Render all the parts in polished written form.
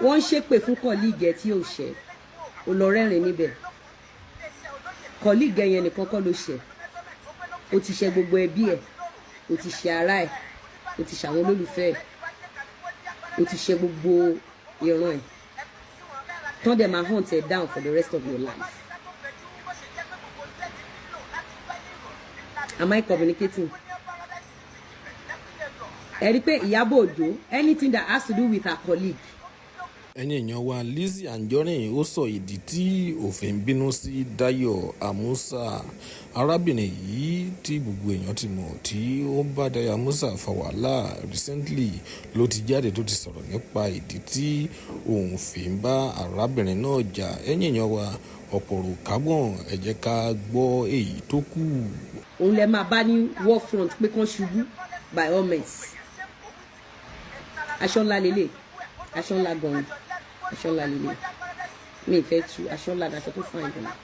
Wọ́n ń ṣépè fún colleague ẹ tí ò ṣẹ̀, ó lọ rẹ́rìn níbẹ̀. Colleague ẹ yẹn nìkan kọ́ ló ṣẹ̀. Ó ti ṣẹ̀ gbogbo ẹbí ẹ̀, ó ti ṣẹ̀ ara ẹ̀, ó ti ṣàwọn olólùfẹ́ ẹ̀, ó ti ṣẹ̀ gbogbo ìran ẹ̀ tán dẹ̀ máa hunt ẹ down for the rest of your life. Am I communicating? Ẹ rí i pé Ìyábọ̀ Òjó, anything that has to do with her colleague. Ẹ̀yin èèyàn wa, Lizzy Anjorin ó sọ ìdí tí òfin bínú sí Dayo Amusa. Arábìnrin yìí tí gbogbo èèyàn ti mọ̀ tí ó ń bá Dayo Amusa fa wàhálà recently ló ti jáde tó ti sọ̀rọ̀ nípa ìdí tí òun fi ń bá arábìnrin náà jà. Ẹ̀yin èèyàn wa, ọ̀pọ̀ ọ̀rọ̀ kágbọ̀n, ẹ jẹ́ ká gbọ́ èyí tó kù. Òun lẹ máa bá ní war front pé kán ṣubú by all means. Aṣọ ńlá lélẹ̀, aṣọ ńlá gan-an, aṣọ ńlá lélẹ̀. Mi ì fẹ́ tu aṣọ ńlá, aṣọ tó fine gan-an.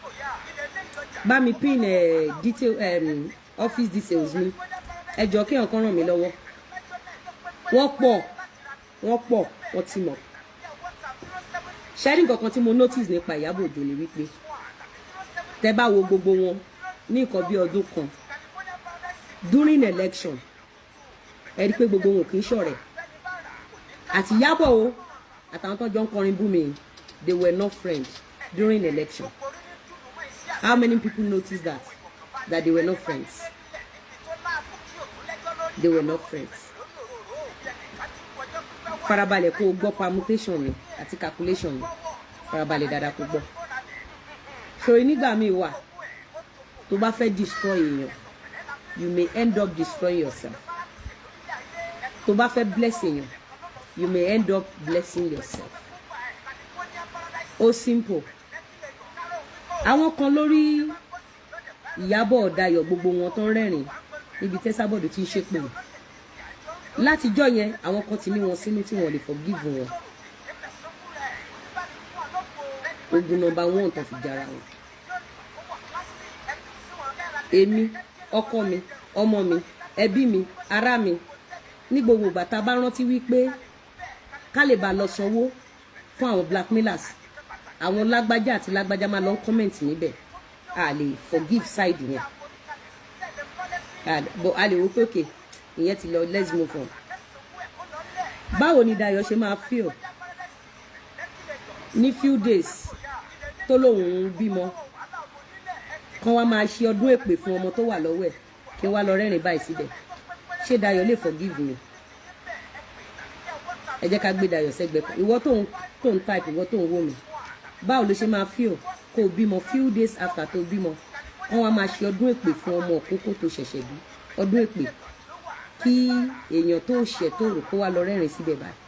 Bá mi pin detail, office details mi. Ẹ jọ, kí ọ̀kan ràn mí lọ́wọ́. Wọ́n pọ̀, wọ́n pọ̀, wọ́n ti mọ̀. Ṣẹ́rí, nǹkan kan tí mo notice nípa Ìyábọ̀ Òjó ni wípé tẹ́ bá wo gbogbo wọn ní nǹkan bí ọdún kan during election, ẹ rí i pé gbogbo wọn kì í ṣọ̀rẹ́. Àti Ìyábọ̀ o, àtàwọn tó jọ ń kọrin bú mi, they were not friends during election. How many people noticed that they were not friends? They were not friends. Farabalẹ̀ kó o gbọ́ permutation mi àti calculation mi. Farabalẹ̀ dáadáa kó o gbọ́. Ṣòro nígbà míì wà, tó bá fẹ́ destroy èèyàn, you may end up destroying yourself. Tó bá fẹ́ bless èèyàn, you may end up blessing yourself. Ó simple. Àwọn kan lórí Ìyábọ̀ Ọ̀dàyọ̀, gbogbo wọn tó ń rẹ́rìn níbi tẹ́sábọ̀dù tí ń ṣépè látijọ́ yẹn, àwọn kan ti ní wọn sínú tí wọn lè forgive wọn. Ogun number one tó fi jara wọn, èmi, ọkọ mi, ọmọ mi, ẹbí mi, ará mi, ní gbogbo ìgbà tá a bá rántí wípé ká lè bá lọ sanwó fún àwọn blackmailers, àwọn lágbájá àti lágbájá máa lọ ń comment níbẹ̀. A lè forgive side yẹn, but a lè wò pé okay, ìyẹn ti lọ, let's move on. Báwo ni Dayọ̀ ṣe máa feel ní few days tó lóun ń bímọ, kan wá máa ṣe ọdún èpè fún ọmọ tó wà lọ́wọ́ ẹ̀, kí n wá lọ rẹ́rìn báyìí síbẹ̀? Ṣé Dayọ̀ lè forgive me? Ẹ jẹ́ ká gbé Dayọ̀ sẹ́gbẹ̀ẹ́ kan. Ìwọ tó ń type, ìwọ tó ń wò mí, báwo ló ṣe máa feel kó o bímọ, few days after tó bímọ, kán wá máa ṣe ọdún èpè fún ọmọ òkókó tó ṣẹ̀ṣẹ̀ bí, ọdún èpè, kí èèyàn tó ṣẹ̀ tó rò kó wá lọ rẹ́rìn síbẹ̀ báyìí?